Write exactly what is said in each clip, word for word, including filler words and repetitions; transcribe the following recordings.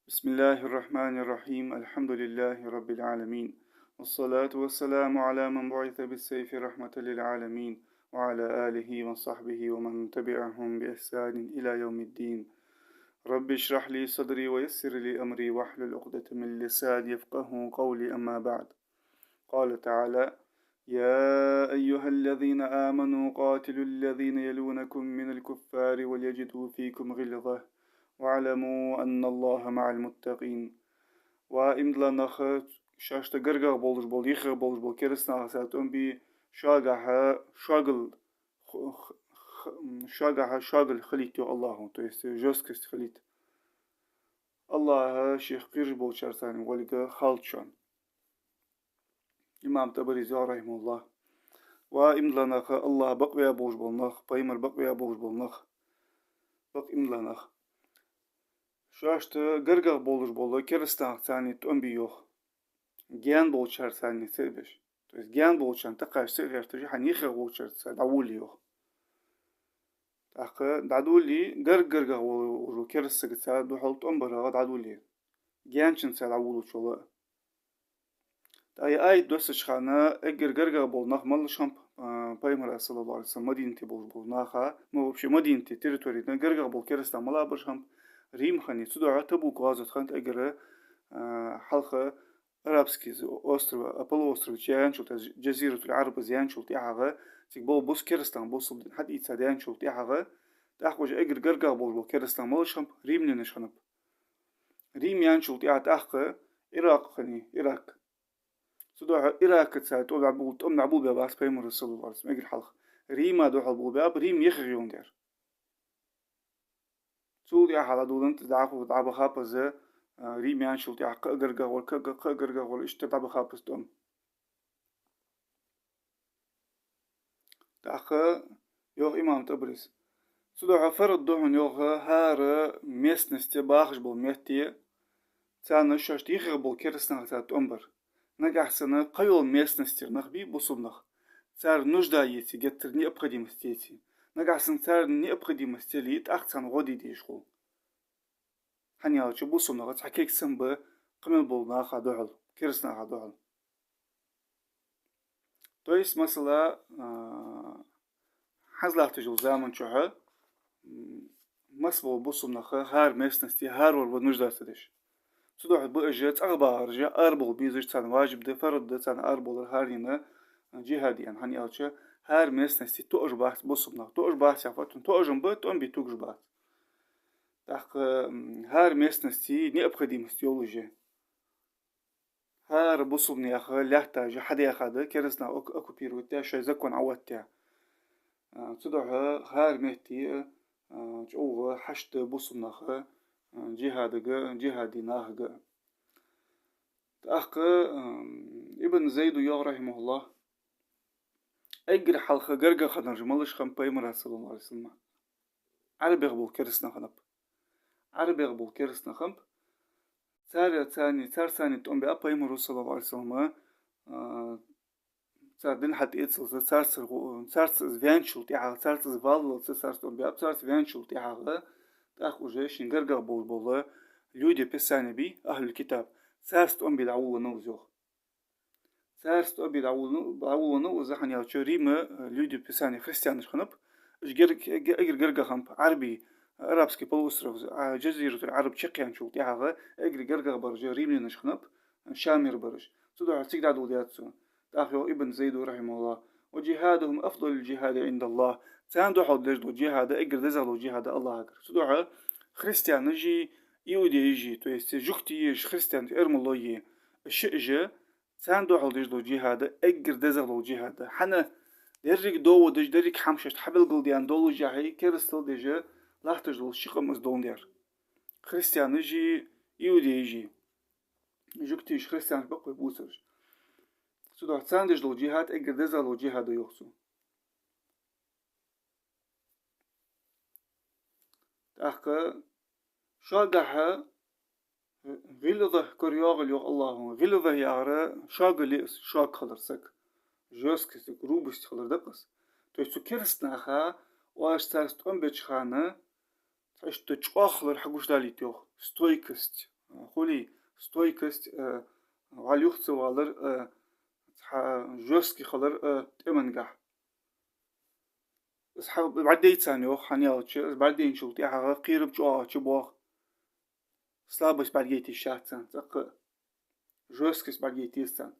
بسم الله الرحمن الرحيم. الحمد لله رب العالمين. والصلاة والسلام على من بعث بالسيف رحمة للعالمين، وعلى آله وصحبه ومن تبعهم بإحسان إلى يوم الدين. رب اشرح لي صدري ويسر لي أمري واحلل عقدة من لساني يفقهوا قولي. أما بعد. قال تعالى: يا أيها الذين آمنوا قاتلوا الذين يلونكم من الكفار وليجدوا فيكم غلظة واعلموا أن الله مع المتقين. Ва иман дилла нах, шоашта гаргагӀа болаш бола, йихагӀа болаш бола кераста нахаца тӀом бе, шугахьа шогал х-, х-, х-, шугахьа шогал хилийта, йоах АллахӀа, то есть жёсткость хилийта. АллахӀа шийх кхераш болчарца гӀолла хилийта шоана. Имам ТӀабарис йоах, рахьимахӀуллахӀ: ва иман дилла нах, АллахӀ бакъвеш болаш бола нах, пайхамар бакъвеш болаш бола нах, бакъ иман дилла нах, шоашта гаргагӀа болаш бола кераста нахаца тӀом бе, йоах, гаьна болчарца ца а беш. То есть гаьна болчарна тӀакхача ца а гӀерташ, хьайна йихагӀа болчарца дӀаволале, йоах. ТӀаккха дӀадолале, гарга-гаргагӀа волаш вола кераста сагаца духьал тӀом барах дӀадолале, гаьначунца дӀаволалучул а. ТӀаккха ер аят доссача хана эггара гаргагӀа бола нах малаш хиннаб, а, пайхамара, саллаллахӀу Ӏалайхи ва саллам, Мадинате болаш бола наха, ну, вообще Мадинате территоре гаргагӀа бола кераста нах мала бараш хиннаб? Рим хиннай. Цудухьа Табук гӀазот хиннад эггара, а, хьалха Арабский остров, а, полуостров чу яьнначул тӀехьагӀа, Джазиратуль-Ӏараб яьнначул тӀехьагӀа, цига бола бус-, кераста нах бусалба дин хьатӀаийца даьнначул тӀехьагӀа, тӀаккха уже эггара гаргагӀа болаш бола кераста нах малаш хиннаб? Римлянаш хиннаб. Рим яьнначул тӀехьагӀа тӀаккха Ӏиракъ хиннай, Ирак. Цудухьа Иракаца тӀом дӀабол-, тӀом дӀаболабаь вац пайхамар, саллаллахӀу Ӏалайхи ва саллам, эггара хьалха. Рима духьал болабаьб, Рим йихагӀа йоландаь. Цул тӀехьагӀа дӀадоландаь, дӀахо дӀабаха паза, а, Рим яьнначул тӀехьагӀа кхы а гаргагӀа вар, кхы а, кхы а гаргагӀа вар, иштта дӀабаха паза тӀом. ТӀаккха йоах имам ТӀабарис: цудухьа фарз да хьона, йоах, хӀара местносте, бахаш бола метте, царна шоашта йихагӀа болча кераста нахаца тӀом бар. Нагахьа санна кхыйола местностера нах бий бусалба нах, цар нужда еце, геттара необходимость еце. Нагахьа санна царна необходимость яле, тӀаккха царна гӀо де дезаш хул. ХӀана аьлча бусалба нах цхьа кегий санна ба кхы мел болча наха духьал, кераста наха духьал. То есть, масала, а, хӀанз латташ йолча заман чухь, м, масса бола бусалба нах хӀара местносте, хӀара вар ва нуждаться деш. Цудухьа ба уж цӀагӀа багӀараш арабовла безаш, царна важиб да, фарз да царна арабовлар хӀаранена, а, джихӀад е. ХӀана аьлча хӀара местносте тоъаш бац бусалба нах. Тоъаш бац яхар фуд? Тоъаш-м ба, тӀом бе тугаш бац. ТӀаккха, м, хӀара местносте необходимость йолаш я. ХӀара бусалба наьха лаьтташ хьадаьхад, кераста наха ок-, оккупировать даь, шоай закон Ӏооттадаь. А, цудухьа хӀара метте, а, чӀоагӀа хьашт да бусалба наха, а, джихӀадага, джихӀад де нахага. ТӀаккха, ам, Ибн Зайда йоах, рахьимахӀуллахӀ: эггара хьалха гаргагӀа хиннараш малаш хиннаб пайхамара, саллаллахӀу Ӏалайхи ва саллам? Ӏарбех бола кераста нах хиннаб. Ӏарбех бола кераста нах хиннаб. Цар, царца, царца тӀом баьб пайхамара, саллаллахӀу Ӏалайхи ва саллам, а, цар дин хьатӀаэцалца, царца гӀо-, царца из ваьнначул тӀехьагӀа, царца из валлалца, царца тӀом баьб, царца ваьнначул тӀехьагӀа, тӀаккха уже шийна гаргагӀа болаш бола люди Писания бий, ахӀлуль-китаб, царца тӀом бе дӀаволавеннав из, йоах. Царца тӀом бе дӀаволавеннав, дӀаволавеннав из, хӀана аьлча Рима, э, люди Писания христианаш хиннаб, уж гер-, эггара гаргагӀа хиннаб, Ӏарбий, Арабский полуостров, а, Джазиратуль-Ӏараб чакхъяьнначул тӀехьагӀа эггара гаргагӀа бараш римлянаш хиннаб, Шамера бараш. Цудухьа цига дӀадоладаьд цо. ТӀаккха йоах Ибн Зайда, рахьимахӀуллахӀ: وجهادهم أفضل الجهاد عند الله. Царна духьал деш дола джихӀад эггара дезагӀа дола джихӀад да АллахӀагара. Цудухьа христианаши, иудееши, то есть жугтий, христиан, эрмалой, шиъ же, царна духьал деш дола джихӀад эггара дезагӀа дола джихӀад да. ХӀана? Деррига доводаш, деррига хӀама шоашта хьабелгалдаьнна доллашехь, керастал деш латташ дола ши къам из доландаь. Христианаши, иудееши, жугтий, христианаш бакъвеш бувцараш. Цудухьа царна деш дола джихӀад эггара дезагӀа дола джихӀад да, йоах цо. ТӀаккха шугахьа гӀилза кора йоагӀийла, йоах АллахӀа. ГӀилза яхар шога ле-, шога хилар саг. Жёсткость, грубость хилар да-кх из. То есть цу кераста наха оаш царца тӀом беча хана цхьа иштта чӀоагӀа хилар хьагучадалийта, йоах. Стойкость, а, Хулий, стойкость, э, вӀалла юха ца валар, э, цхьа жёсткий хилар, э, тӀемангахь. Из хьа-, бӀаргадайт царна, йоах, хӀана аьлча, из бӀаргадайначул тӀехьагӀа кхерам чӀоагӀа чубоагӀа. Слабость бӀаргадайта йиш яц царна, цӀаккха а жёсткость бӀаргадайта еза царна.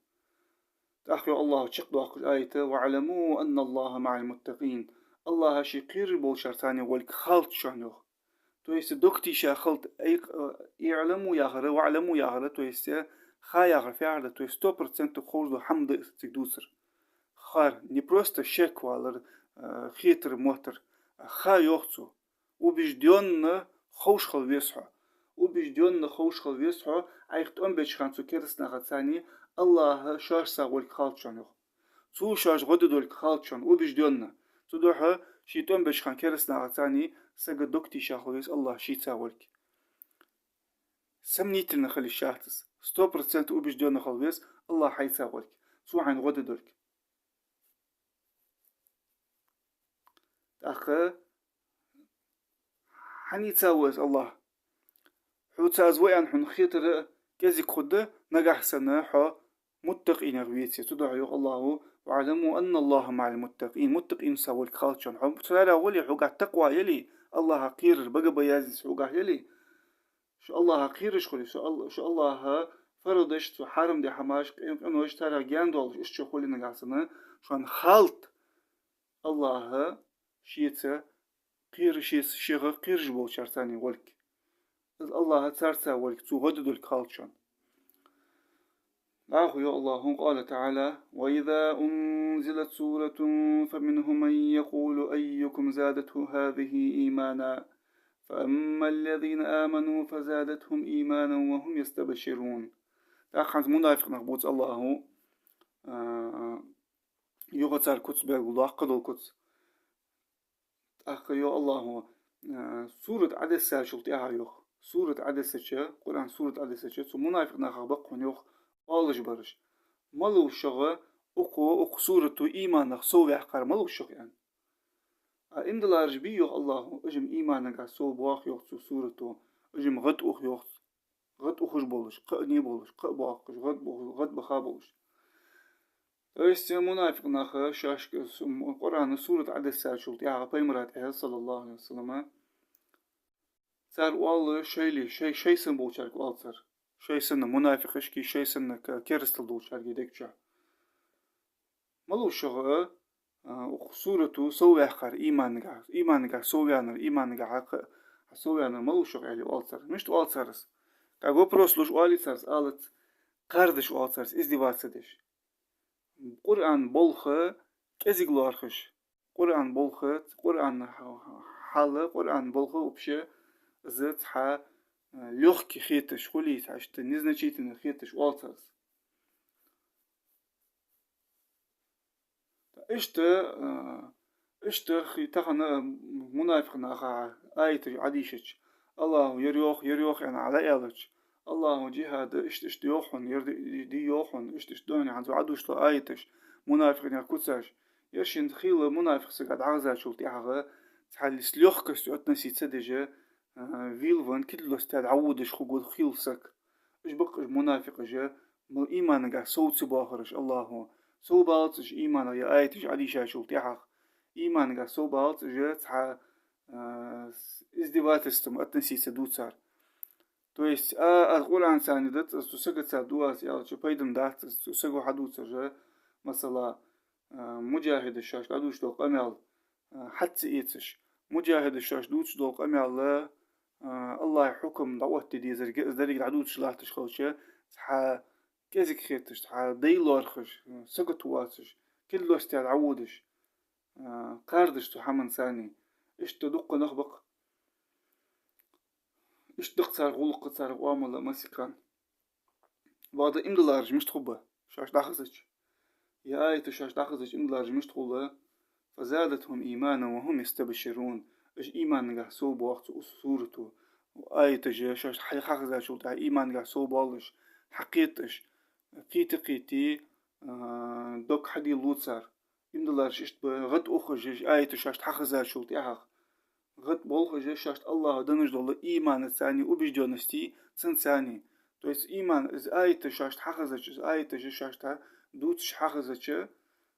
ТӀаккха йоах АллахӀа чакхдоаккхаш аят: «واعلموا أن الله مع المتقين». АллахӀ ший кхераш болчарца цхьана волга халда шоана, йоах. То есть дог тийша хилда, айкх-, э, «اعلموا» яхар, «واعلموا» яхар, то есть, э, ха яхар фу яхар да, то есть сто процентов ховш дола хӀама да из цига дувцар. Хар, не просто шек валар, э, хетар, моттар, а ха йоах цо. Убеждённо ховш хила веза хьо. Убеждённо ховш хила веза хьо, Ӏайха тӀом беча хана цу кераста нахаца цхьана АллахӀ шоашца волга халда шоана, йоах. Цо шоаш гӀо де долга халда шоана, убеждённо. Цудухьа ший тӀом беча хана кераста нахаца цхьана сага дог тийша хила веза АллахӀ шийца волга. Сомнительно хила йиш яц из. Сто процентов убеждённо хила веза АллахӀ хьайца волга, цо хьайна гӀо де долга. ТӀаккха хьанца ва из АллахӀ? Хьоца из ва аьнна хьона хетар кӀезига хургда, нагахь санна хьо муттакъинех веце. Цудухьа йоах АллахӀа: «واعلموا أن الله مع المتقين». Муттакъинца волга халда шоана. Хьо царех вале, хьогахь такъва яле, АллахӀах кхерар, бага-боязненность хьогахь яле, шо АллахӀах кхераш хуле, шо Ал-, шо АллахӀа фарз деш, цо хьарам даь хӀамаш, къин-, къинош, царех гаьна доалаш, иштта шо хуле нагахь санна, шоана халда АллахӀ шийца кхера-, шийца, шийх кхераш болчарца цхьана волга. Из АллахӀ царца волга, цо гӀо де долга халда шоана. ДӀахо йоах АллахӀа, قال تعالى: «وإذا أنزلت سورة فمنهم من يقول أيكم زادته هذه إيمانا فأما الذين آمنوا فزادتهم إيمانا وهم يستبشرون». ТӀаккха хӀанз мунафикъ нах бувц АллахӀа, а, юха цар куц белгалдоаккх, кхыдола куц. ТӀаккха йоах АллахӀа, а, сурат Ӏодессачул тӀехьагӀа йоах. Сурат Ӏодессача, Къуръан сурат Ӏодессача, цу мунафикъ нахах ба-кх хьона йоах оалаш бараш: «Малув шуга укх, укх сурато иманах совваьккхар, малув шуга?» — аьнна. А иман диллараш бий, йоах АллахӀа, уж-м иманагахь совбоах йоах цу сурато, уж-м гӀадух йоах, гӀадухаш болаш, кхаъ не болаш, кхаъ боаккхаш, гӀадбу-, гӀадбаха болаш. То есть мунафикъ наха шоашка су-, Къуръана сурат Ӏодессачул тӀехьагӀа пайхамара тӀехьа, صلى الله عليه وسلم, цар оал шоайла, шоай, шоай санна болчарга оал цар. Шоай санна мунафикъашка, шоай санна ка-, керастал долчарга дег чу. Малув шуга, а, укх сурато совваьккхар иманагахь, иманагахь совваьннар, иманагахь хьакха-, совваьннар малув шуга, аьле оал цар. Мишта оал цар из? Как вопрос луш оалий цар из, алац, кхардаш оал цар из, издеваться деш. Къуръан болх кӀезига лоархӀаш, Къуръан болх, Къуръан хьа-, хьал, Къуръан болх вообще из цхьа, э, лёгкий хеташ, хулий цхьа иштта незначительный хеташ оал цар из. Иштта, э, иштта хи-, тахан, э, мунафикъ наха аяташ Ӏодийшача, АллахӀа ер йоах, ер йоах аьнна Ӏа дӀааьлча, АллахӀа джихӀад иштта-иштта йоах хьона, ер ди-, ди йоах хьона, иштта-иштта дохьна хьанзу Ӏодувцаш дола аяташ, мунафикъ наьха куцаш. Ер шийна хийла мунафикъ сага дӀахезачул тӀехьагӀа цхьа с лёгкостью относиться деш, а, вийлван, кулг лостаь дӀаводаш хургва хийла саг. Уж ба-кх уж мунафикъаш, мел иманагахь сов ца боахараш АллахӀа. Совбалац уж иманах, ер аяташ Ӏодийшачул тӀехьагӀа. Иманагахь совбалац уж, цхьа, а, с издевательством относиться ду цар. То есть, а, а Къуръанца дац из, цу сагаца ду аз аьлча, пайда-м дац из, цу саго хьадувцар, масала, а, муджахӀидаш шоашта дӀадувцаш дола къамаьл, а, хьа ца эцаш. МуджахӀидаш шоашта дувцаш дола къамаьл, а, АллахӀа хьукам дӀаоттаде дезарг, из деррига дӀадувцаш латташ хилча, цхьа кӀезига хеташ, цхьа дай лоархӀаш, а, сагота воацаш, кулг лостаь дӀаводаш, а, кхардаш цу хӀаманца. Иштта дуккха нах ба-кх. Иштта да-кх цар гӀулакх, цар оамал массехк а. Бакъда иман диллараш мишта хургба шоаш дӀахезача? Ер аяташ шоаш дӀахезача иман диллараш мишта хургба? «فزادتهم إيمانا وهم يستبشرون». Уж иманагахь совбоах цу сурато. Аяташ шоашта хьа-, хьахезачул тӀехьагӀа иманагахь совбоалаш, хьакхеташ, кхийтта-кхийтта, а, дог хьадийллу цар. Иман диллараш иштта ба, гӀадух уж, уж аяташ шоашта хьахезачул тӀехьагӀа. ГӀадболх уж шоашта АллахӀа денна дола иманаца, убеждённостьца, цунца. То есть иман, из аяташ шоашта хьахезача, из аяташ шоашта дувцаш хьахезача,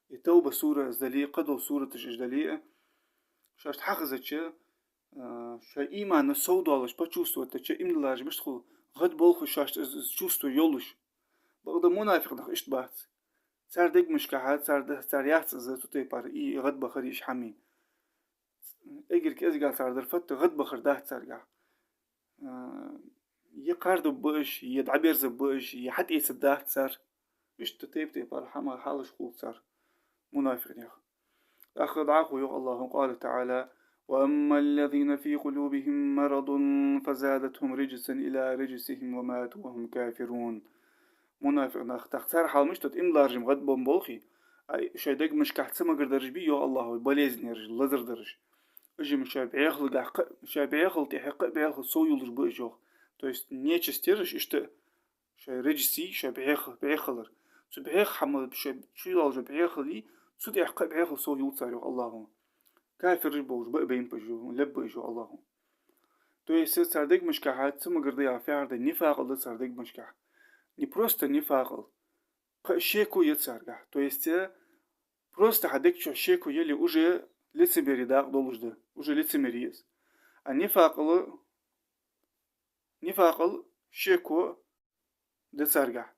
и Тавба сура из дале, кхыдола сураташ уж дале, шоашта хьахезача, а, шоай иман совдоалаш, почувствовать дича, иман долаш мишта хул, гӀадболх шоашта из, из чувство йолаш. Бакъда мунафикъ нах иштта бац. Цар дегашкахьа, цар да-, цар яц из цу тайпара, и гӀадбахар, ишта хӀама. Эггара кӀезигагӀа цар дар фатта гӀадбахар дац царгахьа. А, е кхардаш ба уж, е дӀаберзаш ба уж, е хьатӀаэцаш дац цар. Иштта тайп-тайпара хӀама, хьалаш хул цар, мунафикъ наьха. ТӀаккха дӀахо йоах АллахӀа, قال تعالى: «وأما الذين في قلوبهم مرض فزادتهم رجسا إلى رجسهم وماتوا وهم كافرون». Мунафикъ нах, тӀаккха цар хьал мишта да, иман долаш гӀадбенна болхе, а шоай дегашкахьа цамогар дараш бий, йоах АллахӀа, болезнь яраш, лазар дараш. Уж-м шоай бӀехалгахьа кхы-, шоай бӀехала тӀехьа кхы а бӀехал совйолаш ба уж, йоах. То есть нечисть яраш иштта, шоай риджси, шоай бӀеха-, бӀехалар. Цу бӀеха хӀама, шоай чу йолаш йола бӀехалий, цу тӀехьа кхы а бӀехал совйолаш цар, йоах АллахӀа. Кафираш болаш ба, бейнаб уж, леб ба уж, йоах АллахӀа. То есть цар дегашкахьа цамогар да яха фу яхар да, нифакъал да цар дегашкахьа. Не просто нифакъал, кхы а шеко я царгахьа. То есть просто хьа дег чу шеко яле, уже лицемерие дакъа долаш да, уже лицемерие я из. А нифакъал, нифакъал шеко да царгахьа.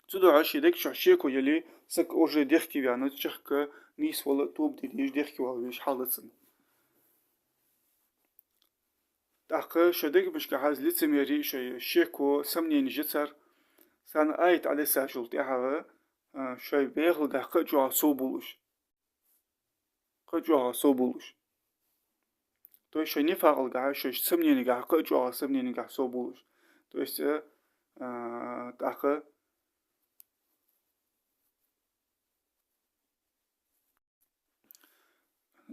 Цудухьа ший дег чу шеко яле, саг уже дехке ваьнна, чехка нийсвала, тоба де дезаш, дехке вала везаш хьал да цун. ТӀаккха шоай дегашкахьа из лицемерие, шоай шеко, сомненеш я цар, царна аят Ӏодессачул тӀехьагӀа, а, шоай бӀехалгахьа кхы а чӀоагӀа совбувлаш. Кхы а чӀоагӀа совбувлаш. То есть шоай нифакъалгахьа, шоай сомненегахьа, кхы а чӀоагӀа сомненегахьа совбувлаш. То есть, э, э, тӀаккха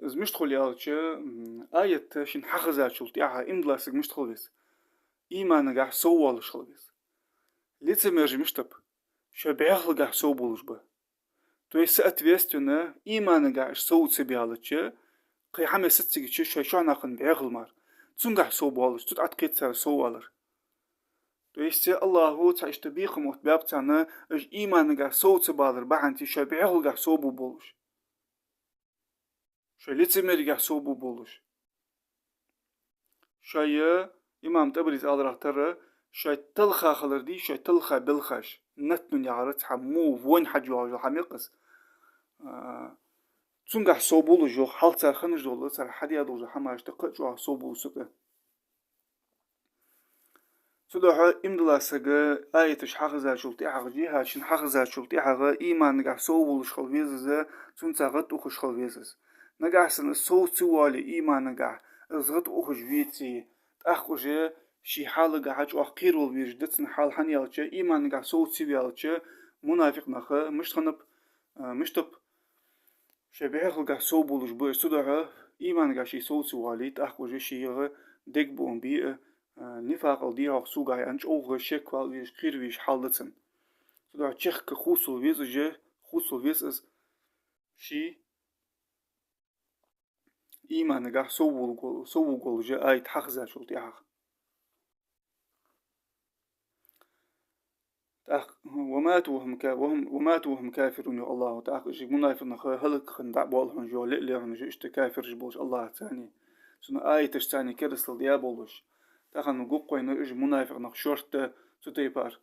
из мишта хул аьлча, м, аят шийна хьахезачул тӀехьагӀа иман дола саг мишта хила веза? Иманагахьа соввоалаш хила веза. Лицемераш мишта ба? Шоай бӀехалгахьа совбувлаш ба. То есть, соответственно, иманагахьа уж сов ца баьлча, кхы хӀама сацигача шоай чухьнахьа бӀехал мара, цунгахьа совбоалаш, цу тӀа кхы цар соввалар. То есть АллахӀа цхьа иштта бекхам оттабаьб царна, уж иманагахьа сов ца балар бахьанца шоай бӀехалгахьа совбувлаш. Шоай лицемерегахьа совбувлаш. Шоай, имам ТӀабарис аларах тара, шоай талха хилар дий, шоай талха белхаш, натнун яхар цхьа во вонь хьаж йоагӀаш йола хӀама я-кх из. А, цунгахьа совбувлаш, йоах, хьалха цар хинна долаш, цар хьадаь долаш дола хӀамаш тӀа кхы а чӀоагӀа совбувлаш цу тӀа. Цудухьа иман дола саг аяташ хьахезачул тӀехьагӀа, жихӀад шийна хьахезачул тӀехьагӀа иманагахьа соввоалаш хила веза из, цунца гӀадухаш хила веза из. Нагахьа санна сов ца воале иманагахьа, из гӀадухаш веце, тӀаккха уже ший хьалагахьа чӀоагӀа кхеравала везаш да цун хьал, хӀана аьлча иманагахьа сов ца ваьлча, мунафикъ нах мишта хиннаб, а, мишта ба? Шоай бӀехалгахьа совбувлаш ба уж, цудухьа иманагахьа ший сов ца воале, тӀаккха уже шийга дег буам бе а, а, нифакъал дий-хьогӀ согахьа аьнна, чӀоагӀа шеквала везаш, кхера везаш хьал да цун. Цудухьа чехка хувцавала веза уж, хувцавала веза из ший иманагахьа соввувл-, соввувлаш аят хьахезачул тӀехьагӀа. ТӀаккха: «وماتوا وهم كا-، وهم، وماتوا وهم كافرون», йоах АллахӀа. ТӀаккха уж мунафикъ нах хӀалакхинна дӀа а боал хьона уж, ле а ле хьона уж, иштта кафираш болаш АллахӀаца, цун аяташца керастал даь болаш. Тахан гу-кх вайна уж мунафикъ нах шортта цу тайпара.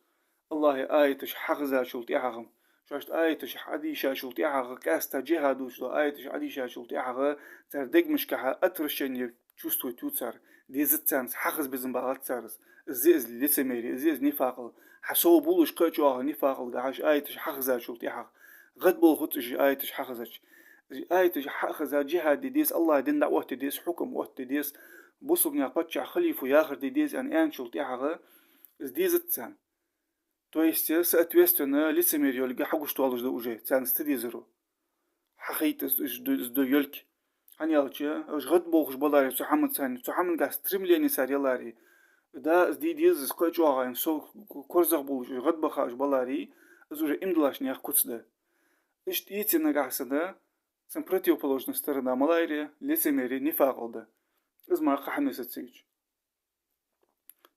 АллахӀа аяташ хьахезачул тӀехьагӀа, шоашта аяташ хьадийшачул тӀехьагӀа, къаьстта жихӀад дувцаш дола аяташ хьадийшачул тӀехьагӀа, цар дегашкахьа отвращение чувствовать ю цар, дезац царна, хьахеза безам багӀац цар из. Из я из лицемерие, из я из нифакъал. Хьа совбувлаш кхы а чӀоагӀа нифакъалгахьа уж аяташ хьахезачул тӀехьагӀа. ГӀадболхац уж аяташ хьахезача. Уж аяташ хьа а хеза, жихӀад де деза, АллахӀа дин дӀаотта деза, хьукам отта деза, бусалба наьха паччахь, халифа яхар де деза аьнна аьнначул тӀехьагӀа, из дезац царна. То есть, соответственно, лицемерие йолга хьагуш долаш да уже, царна ца дезаро. Хьахайт из, из ду-, из ду йолга. ХӀана аьлча, уж гӀадболхаш баларе цу хӀаманца, цу хӀамангахьа стремление цар яларе, да, из де деза, из кхы а чӀоагӀа аьнна, со-, корзагӀбувлаш, уж гӀадбаха уж баларе, из уже иман долаш наьха куц да. Иштта эций нагахьа санна, цун противоположная сторона малайра, лицемерие, нифакъал да. Из мара кхы хӀама сацигача.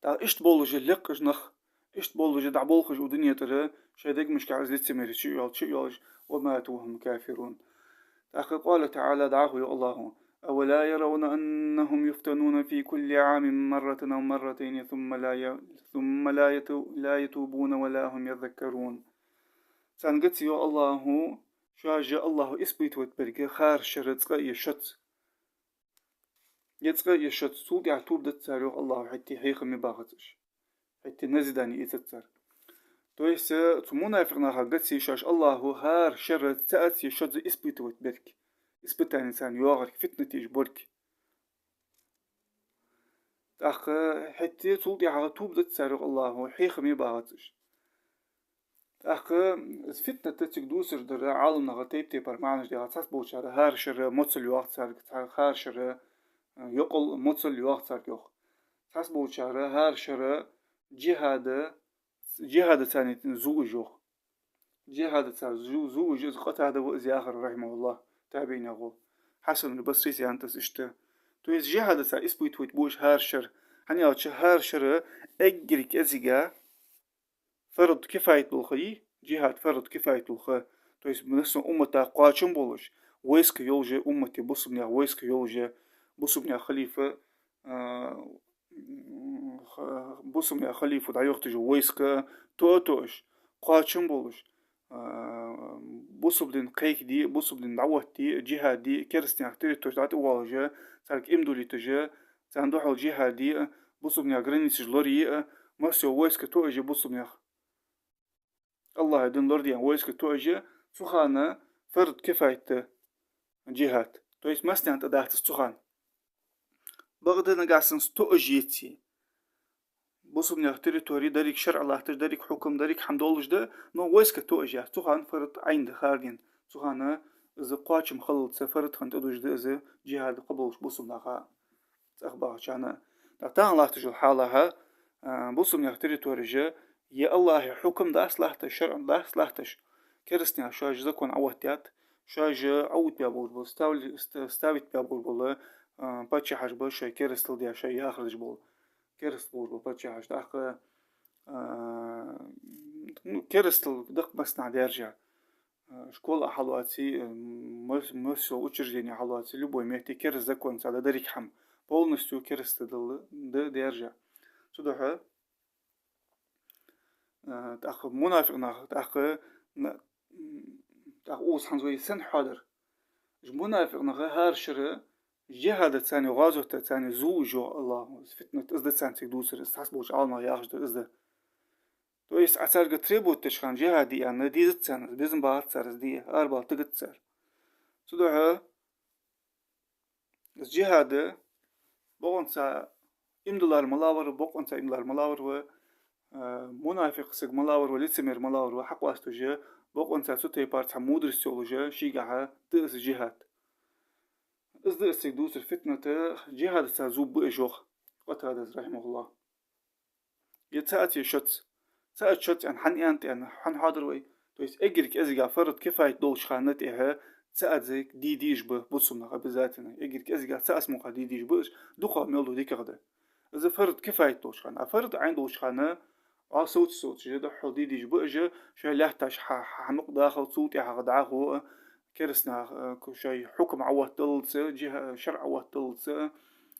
ТӀаккха иштта болаш лекха уж нах, Иштта болаш дӀаболхаш укх дунен тӀара, шоай дегашка из лицемери чу а йоалаш, чу а йоалаш, وماتوا وهم كافرون. ТӀаккха قال تعالى, дӀахо йоах АллахӀа: أولا يرون أنهم يفتنون في كل عام مرة أو مرتين ثم لا ي-، ثم لا يتو-، لا يتوبون ولا هم يذكرون. Царна гаций, йоах АллахӀа, шоаш АллахӀа испытывать бергба хӀара шера цкъа е шозза. Е цкъа е шозза, цул тӀехьагӀа тоба дац цар, йоах АллахӀа, хӀаьта хьехам ма бац уж. ХӀаьта назидание эцац цар. То есть, э, цу мунафикъ наха гаций шоаш АллахӀа хӀара шера цаӀаца е шозза испытывать берг. Испытани царна йоагӀарг, фитнаташ борг. ТӀаккха хӀаьта цул тӀехьагӀа тоба дац цар, йоах АллахӀа, хьехам ма бац уж. ТӀаккха из фитнат цига дувцаш дар Ӏаламнаха тайп-тайпара маӀанаш даьд. Цхьаболчар хӀара шера моцал йоагӀа царга, цхьа-, хӀара шера, э, йокъал, моцал йоагӀа царга, йоах. Цхьаболчар хӀара шера джихӀада, джихӀадаца царна зувш, йоах. ДжихӀадаца цар зу-, зувш, из Къатада ва из яхар, رحمه الله, табиӀинех вола. Хьасан аль-Басрийс аьннад из иштта. То есть джихӀадаца испытывать бу уж хӀара шера. ХӀана аьлча хӀара шера эггара кӀезига фард кифаят дола ха я, джихӀад фард кифаят дола ха. То есть бусалба умматах кхоачам болаш, войска йолаш я уммата, бусалба наьха войска йолаш я, бусалба наьха халифа, а, ха-, бусалба наьха халифа дӀайохийташ йола войска тоъа-тоъаш, кхоачам болаш, а, бусалба дин кхайкаде, бусалба дин дӀаоттаде, джихӀад де, керастий наьха территори тӀа тӀавоалаш, царга иман диллийташ, царна духьал джихӀад де, бусалба наьха границаш лорае, массайола войска тоъаш я бусалба наьха. АллахӀа дин лораде войска тоъаш я, цу хана фард кифаят да джихӀад. То есть массанена тӀа дац из цу хана. Бакъда нагахьа санна тоъаш еце, бусалба наьха территори деррига шарӀ латташ, деррига хьукам, деррига хӀама долаш да, но войска тоъаш яц, цу хана фард Ӏайн да хардин. Цу хана из кхоачам хилалца фард хинна тӀадужаш да из, джихӀад кхоабалаш бусалба наха цӀагӀа багӀачарна. ТӀаккха тахан латташ йола хьал а, а, бусалба наьха территореш, е АллахӀа хьукам дац латташ, шарӀ дац латташ, керастий наьха шоаш закон Ӏоттадаьд, шоаш Ӏоттабаь болаш бола, ставли-, ст-, ставить баь болаш бола, а, паччахьаш ба шоай керастал даь, шоай яхар деш бола. Керастал болаш бола паччахьаш. ТӀаккха, а, ну, керастал да-кх массанахьа даьржа. Э, школа а хьалоаций, э, мас-, массайола учреждени хьалоаций, любой метте кераста законаца да деррига хӀама. Полностью кераста дала да даьржа. Цудухьа, э, тӀаккха мунафикъ нах, тӀаккха на-, м, тӀаккха укхаза хӀанз вай сенна хьоадар? Уж мунафикъ нах хӀара шера джихӀадаца царна, гӀазота царна зувш, йоах АллахӀа, из фитнат из да царна цига дувцар, из цхьаболча Ӏаламнаха яхаш дар из да. То есть Ӏа царга требовать деча хана, джихӀад де аьнна, дезац царна из, безам бац цар из де, арабала тигац цар. Цудухьа из джихӀад, бокъонца иман диллар малав ва, бокъонца иман диллар малав ва, э, мунафикъ саг малав ва, лицемер малав ва, хьакъоасташ, бокъонца цу тайпара цхьа мудрость йолаш, шийгахьа да из джихӀад. Из да из цига дувцар фитнат, джихӀадаца зувш ба уж, йоах Къатадас, رحمه الله. Е цаӀаца, е шозза. ЦаӀаца, шозза аьнна хӀана аьннад аьнна, хӀана хьоадар вай? То есть эггара кӀезига фард кифаят долча хана тӀехьа цаӀаца де дезаш ба бусалба нах обязательно. Эггара кӀезига цаӀаца мукъагӀа де дезаш ба уж, дукхагӀа мел дола дикагӀа да. Из фард кифаят долча хана. А фард Ӏайн долча хана, Ӏа совца-совцаш, духхьал де дезаш ба уж, шоай лаьтташ хьа-, хьа-, хьамукъадахалца, цул тӀехьагӀа дӀахо а, кераста наха, э, ку-, шоай хьукам Ӏооттадалца, джихӀа-, шарӀ Ӏооттадалца,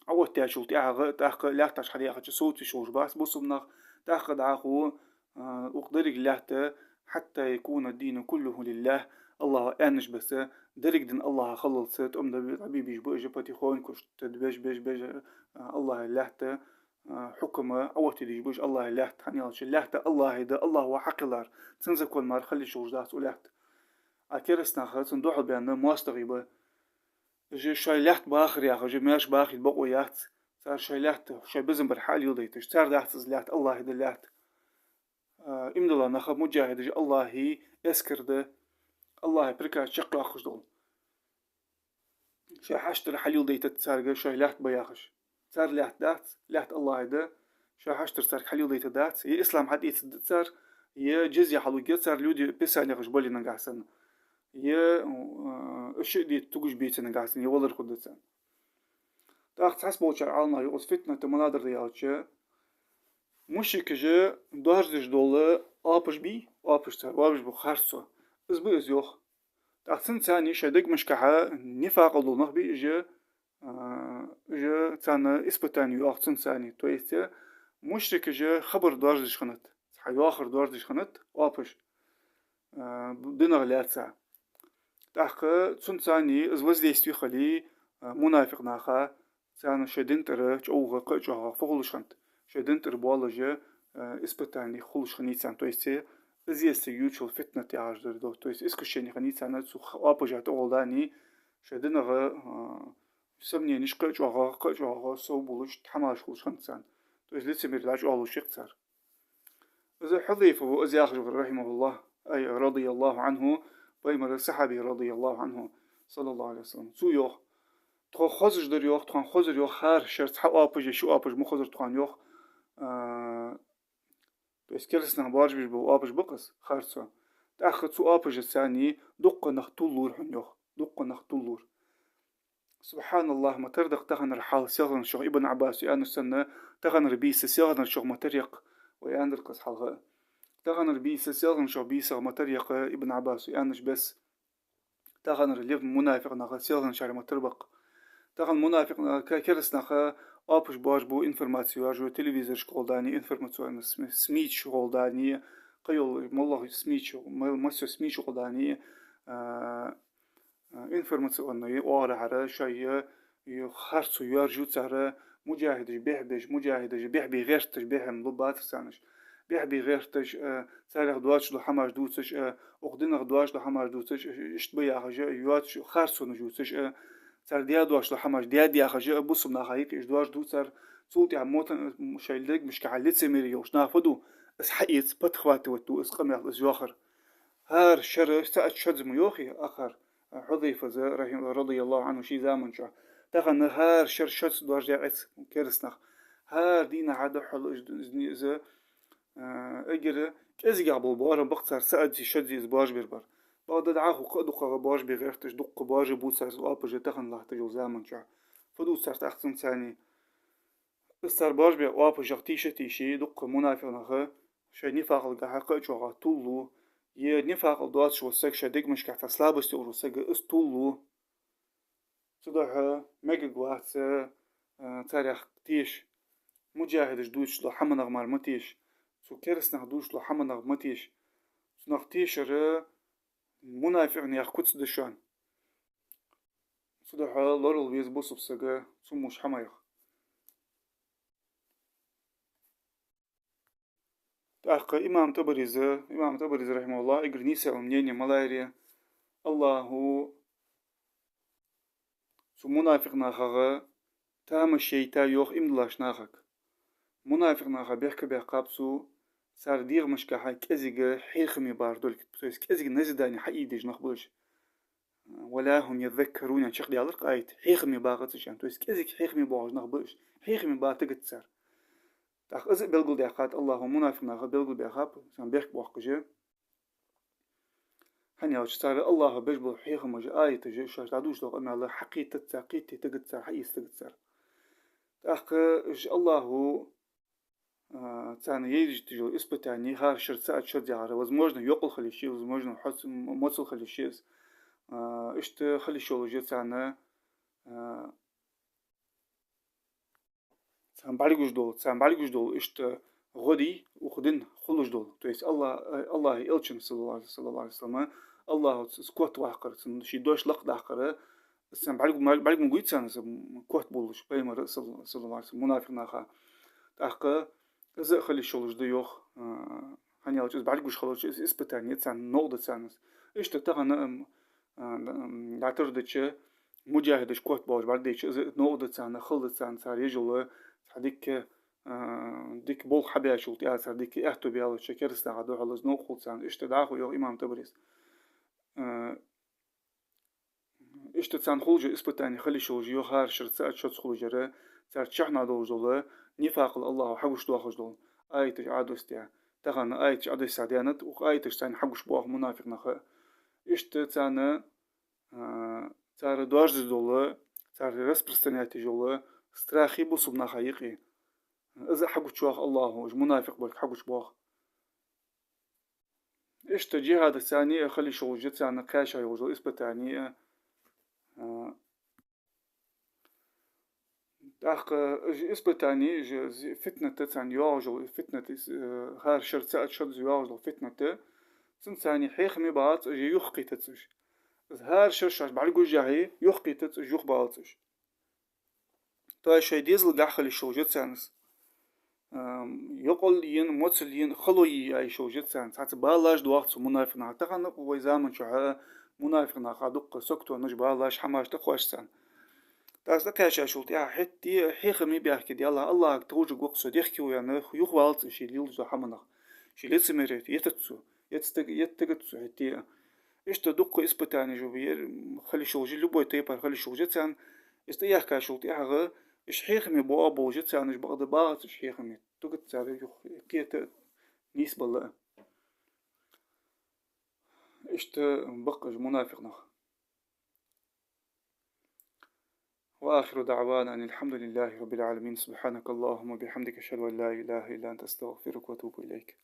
Ӏооттадаьчул тӀехьагӀа, тӀаккха лаьтташ хьадаьхача совцаш йолаш бац бусалба нах, тӀаккха дӀахо, э, укх деррига лаьтта, حتى يكون الدين كله لله, АллахӀа аьннача беса, деррига ди АллахӀа хилалца, тӀом дӀабе-, дӀабе безаш ба уж потихоньку, иштта беш, беш, беш, э, АллахӀа лаьтта, э, хьукам Ӏооттаде дезаш ба уж АллахӀа лаьтта, хӀана аьлча лаьтта АллахӀа да, АллахӀа ва хьакхеллар, цун закон мара хила йиш йолаш дац укх лаьтта. А кераста нах цунна духьал баьнна моастагӀий ба. Уж шоай лаьтта бахар яхаш, уж маьрша бахийта бокъо яц. Цар шоай лаьтта, шоай безам бар хьалеладайташ. Цар дац из лаьтта, АллахӀа да лаьтта. А, иман дилла нах, муджахӀидаш, АллахӀа эскар да, АллахӀа приказ чакхдоаккхаш дола. Шоай хьаштара хьалеладайтац царга шоай лаьтта ба яхаш. Цар лаьтта дац, лаьтта АллахӀа да, шоай хьаштара царга хьалеладайтаргдац, е ислам хьатӀаэцаргда цар, е джизья хьалургья цар, люди Писанех уж бале нагахьа санна, е, э, уж шиъ дийца тугаш беце нагахьа санна, е валар хургда царна. ТӀаккха цхьаболчар Ӏаламнаха йоах, из фитнат малагӀдар да аьлча, Мушрикаша доаржадеш дола оапаш бий, оапаш цар, оапаш ба харцо. Из ба из, йоах. ТӀаккха цунца царна шоай дегашкахьа нифакъал дола нах бий уж, а, уж царна испытани йоах цунца царна. То есть, э, мушрикаша хабар доаржадеш хиннад, цхьа йоахар доаржадеш хиннад оапаш, а, динах лаьца. ТӀаккха цунца царна из воздействие хиле, а, мунафикъ наха, царна шоай дина тӀара чӀоагӀа, кхы а чӀоагӀа фу хулаш хиннад, шоай дина тӀара болаш, э, испытани хулаш хиннай царна. То есть, э, из еза цига ювцаш йола фитнат яхаш дар да. То есть искушени хиннай царна цу х-, оапаша тӀагӀолла дани, шоай динах, э, сомненеш кхы а чӀоагӀа, кхы а чӀоагӀа совбувлаш, хӀамаш хулаш хиннад царна. То есть лицемерие дӀачӀоагӀлуш я-кх цар. Из Хьузайфа ва из яхаш вар, رحمه الله, ай, رضي الله عنه, Пайхамара сахьаби, رضي الله عنه, صلى الله عليه وسلم. Цо йоах: тхо хозаш дар, йоах, тхона хозар, йоах, хӀара шера цхьа оапаш е ши оапаш ма хозар тхона, йоах, а, то есть кераста нах боаржабеш бола оапаш ба-кх из, харцо. ТӀаккха цу оапашца царна дуккха нах тувлалора хьона, йоах, дуккха нах тувлалора. СубхьаналлахӀ, ма тара да-кх таханара хьал селханарчох, Ибн Ӏаббаса аьннача санна, таханара бийса селханарчох ма тара я-кх, вай аьннадар-кх из хьалха. Таханара бийса селханарчох бийсах ма тара я-кх, Ибн Ӏаббаса аьннача бесса. Таханара лев мунафикъ нах селханарчарех ма тара ба-кх. Тахан мунафикъ на-, ке-, кераста нах оапаш боаржабу, информаци йоаржаю телевизорашка гӀолла дани, информационни см-, СМИ-ча гӀолла дани, кхыйола моллагӀа СМИ-ча, ма-, массайола СМИ-ча гӀолла дани, а, а, информационни оагӀорахьара шоай е, е харцо йоаржаю цар, муджахӀидаш бехк беш, муджахӀидаш бехк бе гӀерташ, бехк-м лу бацар царна уж. Бехк бе гӀерташ, а, царех доацаш дола хӀамаш дувцаш, а, укх динах доацаш дола хӀамаш дувцаш, а, иштта ба яхаш, а, йоацаш харцонаш ювцаш, а, цар даь доацаш дола хӀамаш даьд яхаш, а, бусалба наха юкъе уж доаржаду цар. Цул тӀехьагӀа мотт-, шоай дегашкахьа лицемерие йолаш нах фу ду, из хьаэца, подхватывать ду из къамаьл, из йоахар. ХӀара шера цаӀ а шозза ма йоахий, акхар, Хьузайфас, رحم-, رضي الله عنه, ший заман чухь. Тахан хӀара шера шозза доаржадаь Ӏац кераста нах. ХӀара дийнахьа духьал из, из, из, а, эггара кӀезигагӀа бола боарам ба-кх цар цаӀ а шозза из боаржабер бар. Бакъда дӀахо кхы а дукхагӀа боаржабе гӀерташ, дукха боаржабу цар оапаш тахан латташ йолча заман чухь. Фу ду цар тӀаккха цунца царна? Из цар боаржабе оапашах тийша а тийша, дукха мунафикъ нах шоай нифакъалгахьа кхы а чӀоагӀа тувлалу, е нифакъал доацаш вола саг, шоай дегашкахьа цхьа слабость йолаш вола саг, из тувлалу. Цудухьа мегаргвац, а, царех теша. МуджахӀидаш дувцаш дола хӀаманах мара ма теша. Цу кераста наха дувцаш дола хӀаманах ма теша. Цунах тешар мунафикъ наьха куц да шоана. Цудухьа лоралуш веза бусалба саг цу муш хӀамаех. ТӀаккха имам ТӀабарис, имам ТӀабарис, رحمه الله, эггара нийса йола мнени малагӀа я: АллахӀа цу мунафикъ нахах тамаш яйтай, йоах, иман диллача нахага. Мунафикъ наха бехк баьккхаб цо, цар дегашкахьа кӀезига хьехам бар долга, то есть кӀезига назидани хьаийдеш нах ба уж. «ولا هم يذكرون» аьнна чакхдаьлар-кх аят. Хьехам бакъац уж аьнна. То есть кӀезига хьехам боагӀаш нах ба уж. Хьехам баьтагац цар. ТӀаккха из а белгалдаьккхад АллахӀа, мунафикъ наха белгалбаьхаб, царна бехк боаккхаш. ХӀана аьлча цар АллахӀа беш бола хьехамаш, аяташ, шоашта дӀадувцаш дола къамаьл хьакхетац цар, кхетатагац цар, хьаэцатагац цар. ТӀаккха уж АллахӀа а, царна езаш йола испытани хӀара шера цаӀ а шозза яхар, возможно, йокъал хила йиш я, возможно, хьоц-, м-, моцал хила йиш я из. А, иштта хила йиш йолаш я царна, а, царна бӀаргагуш дола, царна бӀаргагуш дола иштта гӀо дий, укх дина хулаш дола. То есть АллахӀ-, а, АллахӀа элчан, صلى الله عليه، صلى الله عليه وسلم, АллахӀа цунца котваккхар, цун ший дош лакхдаккхар, царна бӀарг-, бӀарг ма гуй царна из, котбувлаш Пайхамар, صلى الله عليه وسلم, мунафикъ наха. ТӀаккха из а хила йиш йолаш да, йоах, а, хӀана аьлча из бӀаргагуш хилча, из испытани я царна, новкъа да царна из. Иштта тахан а, м, а, м, дӀатардича, муджахӀидаш котбоалаш бӀаргадайча, из а новкъа да царна, хала да царна, цар еш йола цхьа дика, а, дика болх хьабаьчул тӀехьагӀа, цар дика аьттув баьлча, кераста наха духьала из новкъа хул царна. Иштта дӀахо йоах имам ТӀабарис. А, Иштта царна хулаш йола испытани хила йиш йолаш я, йоах, хӀара шера цаӀ а шозза хулаш яр, цар чухьнахьа долаш дола нифакъал АллахӀа хьагучадоахаш дола аяташ Ӏодоссадаь. Тахан аяташ Ӏодоссадаьннад, укх аяташа царна хьагучабоах мунафикъ нах. Иштта царна, а, цар доаржадеш дола, цар распространять деш йола страхи бусалба наха юкъе. Из а хьагучайоах АллахӀа, уж мунафикъ болга хьагучабоах. Иштта джихӀадах царна а хила йиш йолаш я царна кхаьча йолаш йола испытани а. А, тӀаккха уж испытани, уж зи-, фитнат царна йоагӀаш йола, фитнат, э, хӀара шера цаӀ шозза йоагӀаш йола фитнат, цунца царна хьехам бац уж, юхакхийтац уж. Из хӀара шера шоаш бӀаргагуш а, юхакхийтац уж, юхабалац уж. То есть шоай дезалгахьа хила йиш йолаш я царна из. Ам, йокъал ена, моцал ена, хало е а йиш йолаш я царна из. Цхьацца балаш доагӀа цу мунафикъ наха. Тахан а вай заман чухь а мунафикъ наха дукха саготонаш, балаш, хӀамаш тӀакхоач царна. ТӀаккха из тӀакхаьчачул тӀехьагӀа хӀаьта а хьехам баьхкача, АллахӀ, АллахӀага товжа гӀо-кх со, дехке ва аьнна, юхабалац уж, ший лелаш дола хӀаманах. Ший лицемерие еттац цо, еттаг-, еттагац цо хӀаьта а. Иштта дукха испытанеш ба ер, хила йиш йолаш я, любой тайпара хила йиш йолаш я царна. Из тӀаехкачул тӀехьагӀа уж хьехам боагӀа болаш я царна, уж бакъда багӀац уж хьехам. Тугац цар юхакхета а, нийсбала а. Иштта ба-кх уж мунафикъ нах. وآخر دعوانا أن الحمد لله رب العالمين. سبحانك اللهم وبحمدك، أشهد أن لا إله إلا أنت، أستغفرك وأتوب إليك.